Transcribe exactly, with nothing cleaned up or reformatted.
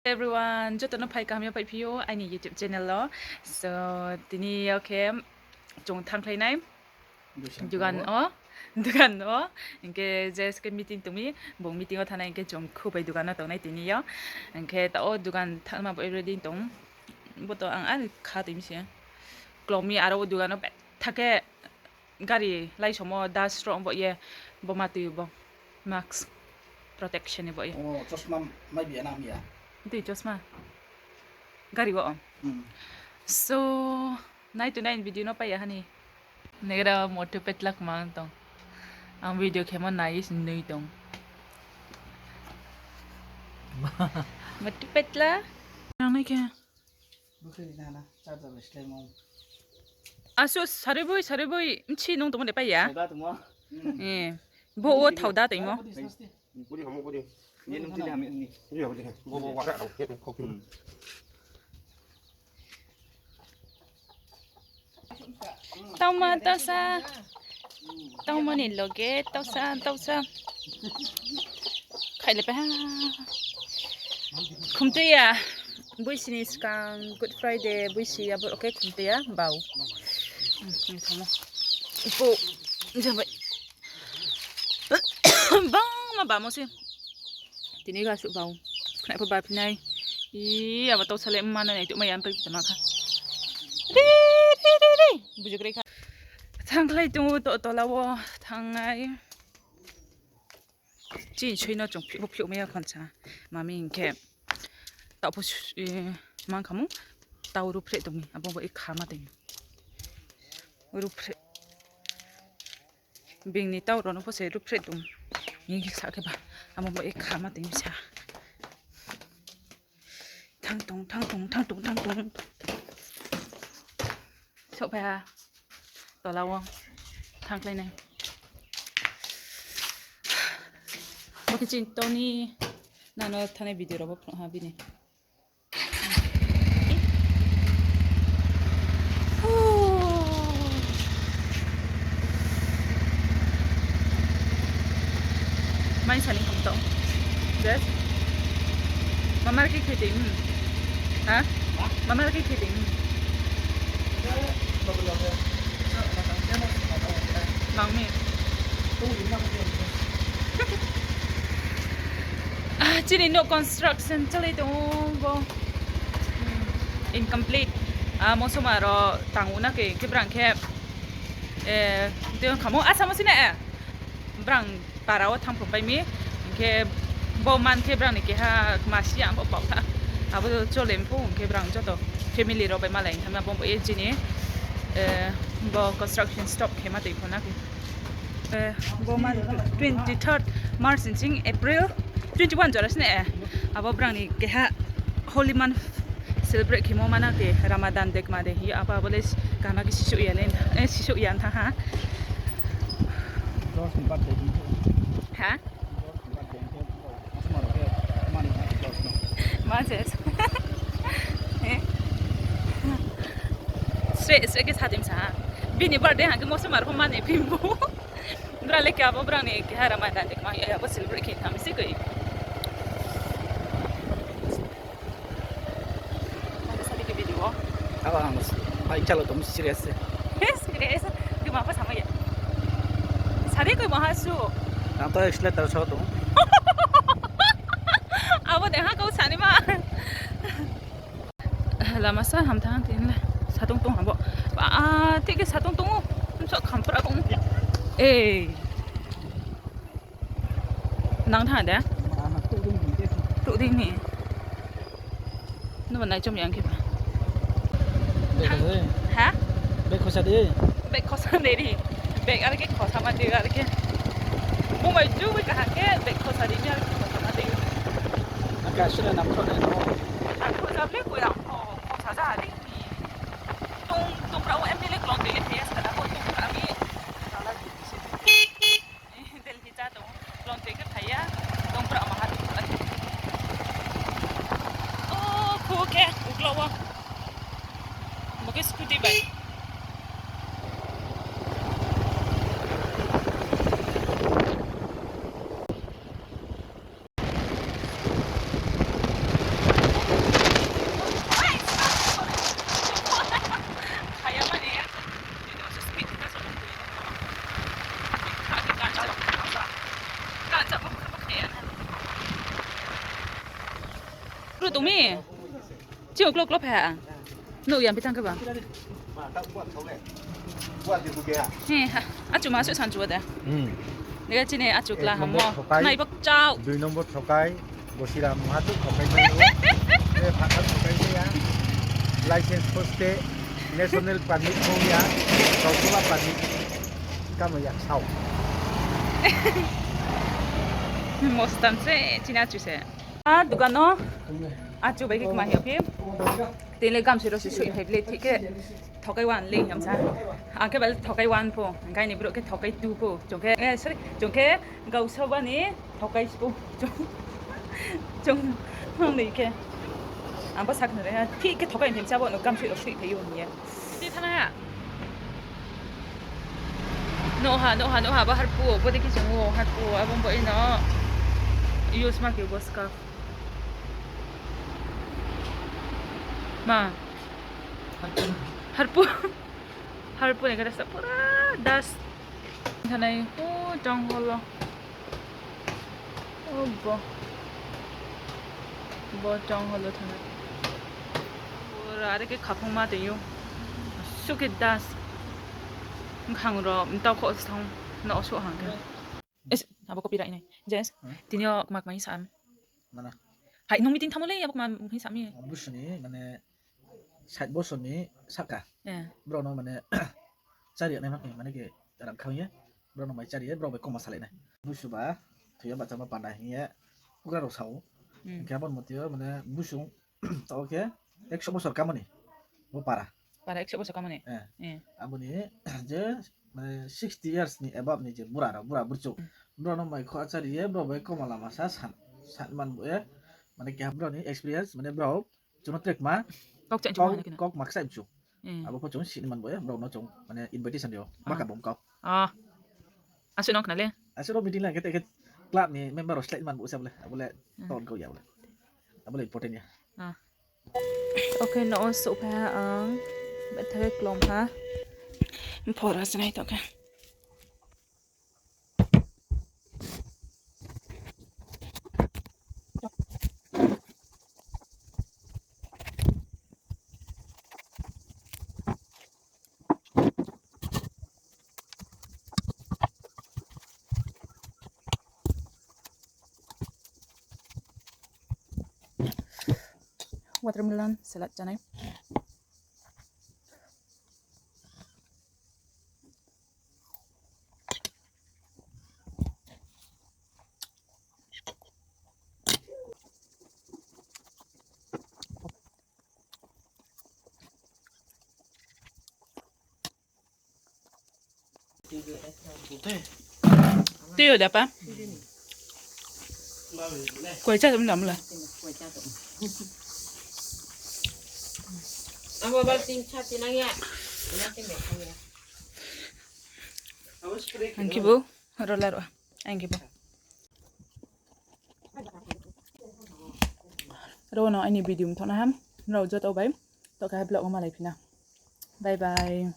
Everyone, joto no phai kaham ya paiphi ou aini YouTube channel wo. So, tini yo khe chung thanngkhlai nai dugan wo, dugan wo. Hing khe je khe meeting tong mi, bung meeting wo thanng nai, hing khe chung khubai dugan wo tongnai tini yo. Hing khe taoh wo dugan thanngma bo ready tong. Bo to ang ani kha tui mi se. Klom mi aro wo dugan wo betha khe gari laisomo dust rao bo ye, bo ma tui bo, mask protection ni bo ye. O, chosma mai bi ya na mi ya? Tui chosma? Gari wo? So, nai tui nai video no pai ya ha ni. Negra motu petla kmang tong. Ang video khemo nai se nui tong. Motu petla. Ang nai khe. Asu, sariboi, sariboi, mchi nung tongmo de pai ya? Bo wo thao da toimo. Tauma, tausa. Tauma ni loge, tausa, tausa. Khaile pai ha. Khumtui ya. Boisi ni skang Good Friday, boisi ya, boro khe khumtui ya, bau. Ipo, jang bai. Bangma bamo se. Tini ga suh bau. Khnai pho baphi nai. I, abo tausa le mma no nai tuh mai ya, pai tama kha. Ri, ri, ri, ri. Buju kre kha. Thanngkhlai tong ou, to, tola wo thanngnai. Chini soi no chung phliuh pho phliuh mai ya khon sa. Mami hing khe. Taoh pho, mang kha mung. Tau ruhphreh tong mi. Abo bo i kha ma tong mi. Ruhphreh. Bini tau rao no pho se ruhphreh tong. Hing khe sa khe ba. Abo bo i kha ma tong mi sa. Thanng tong, thanng tong, thanng tong, thanng tong. Souhphai ha. Tola wo. Thanngkhlai nai. Bo khe chini toni. Nano thanngnai video rao bo phnuh ha bini. Mai sani ham tong. Just. Mamar khe khe tei, hmm. Ha? Mamar khe khe tei, hmm. Mang mi. Ah, chini nouh construction chalai tong ou bo. Incomplete. Ah, mosoma rao tang ou na khe, khe brang khe, eh, tei khamo asamo sina, eh. Brang para wo thanngphung pai mi. Hing khe bo man khe brang ni keha kma si ang bo pao tha. Abo chole pho hing khe brang joto family rao bai malai thanng na bo bo ye chini, eh, bo construction stop khe ma tei pho na khe. Eh, bo ma twenty third March ni sing April twenty one jora sini, eh. Abo brang ni keha holy month celebrate khemo ma na khe Ramadan de kma de. Hi abo abo le kaham khe sisouh ya le, eh, sisouh ya tha ha. Ha? Ma se. Eh? Sre, sre khe sa di sa ha. Bini birthday ha khe mosomar pho mani phim bo. Bra le khe abo brang ni keha Ramadan de kma ya abo celebrate khe tham si koi. Abo ang bai chalo tong serious se. Serious? Kma pho samai ya. Sari koi maha su. Ang to accelerator so tong. Abo de ha kau sani ma. Lama sa ham thang tin le. Satung tong abo. Ba, thik khe satung tong ou. Mso khampra kong. Eh. Nang tha de? Tuh ding ni. Nuba nai chom yang khe ba. Ha? Bag khosa di. Bag khosa di ri. Bag ar khe khosa ma di ar khe. Bo bai ju bai kaham khe bag khosa di ni ar khe khosa ma di. Aka sila nam thok nai no. Ar khosa ble koi ang kho khosa ja ha di ni. Tung tung pra o M L A klong tele phaya sa da ko tung pra mi. Delhi cha tong, klong tui khe phai ya, tong pra maha tong pra. O, khu khe, uklau wo. Bo khe scooty bai. Bro tong mi. Chini klo klo phai ha. Nuh ya, bithang khe ba. He, ha, achuma asuh sanchu de. Hmm. Dega chini achu kla hamo. Nai bak chao. Dui number thokai. Bosira mungha tu thokai mai o. E, phathar thokai mai ya. License poste, national permit kho ya. Kautuba permit. Kamo ya sao. Mostam se, chini achu se. A, dukan no achu bai khe kma hi phi. Tini le gamsoi rao se soi phai ble, thik khe thokai one le hamsa. Ang khe bale thokai one pho, hingkhe aini brouh khe thokai two pho. Chung khe, eh, sorry, chung khe gausoba ni thokai spo. Chung, chung, ang ni khe. Ang bo sakhnari ha, thik khe thokai himsa bo no gamsoi rao soi phai ou hing ye. Di thana ha. Noha, noha, noha, bo harpu, bo dei khe chung o harpu, abo bo ino use ma khe bo scarf. Ma. Harpu. Harpu ni kata sa pura dust. Thanai, o, jungle o. O bo. Bo jungle o thanai. Pura are khe khaphang ma tong ou. Suh khe dust. Bkhang rao mtao kho song no suh hang khe. Is, abo copyright nai. Jess, hmm? Tini yo kma kma hing sa am. Mana? Hai, nung meeting thamo le, abo kma hing sa mi. Busu ni, mane, sait bosor ni sahka. Eh. Brao no, mane, chari ya nai ma, mane khe rang khang ye. Brao no mai chari ye, brao bai koma salai nai. Busu ba, thoi ya bahcha ma panda hing ye, kugra rao sa ou. Hmm. Hing khe abo ni motio, mane, busu Taoh khe ekso bosor kamani. Bo para. Para ekso bosor kamani? Eh. Eh. Abo ni je, mane, sixty years ni above ni je bura rao, bura burchouh. Hmm. Brao no mai kho achari ye, brao bai koma lama sa san, san man bo ye. Mane keha brao ni experience, mane brao, chung no trekma, kau kchai chung kau, hana khe na. Kau kma kchai mchu. Eh. Abo pho chung sini man bo ye, brao no chung, mane, invitation rio. Ah. Baka bom kau. Ah. Asuh no khna le? Asuh no meeting le, khe, khe club ni member rao slái man bo se abo le, abo le, hmm, ton kau ya abo le. Abo le important ya. Ah. Okay, no o souhphai ha ang. Bethai klom ha. Phora se nai tong khe. Watermelon salad chánai. Tui yo da pa. Kuai cha tum dam la. Ang khe bo, ro la ro. Ang khe bo. Ro no aini video mthoh na ham. Nrao joto bai. Toh khe vlog wo malai phi na. Bye bye.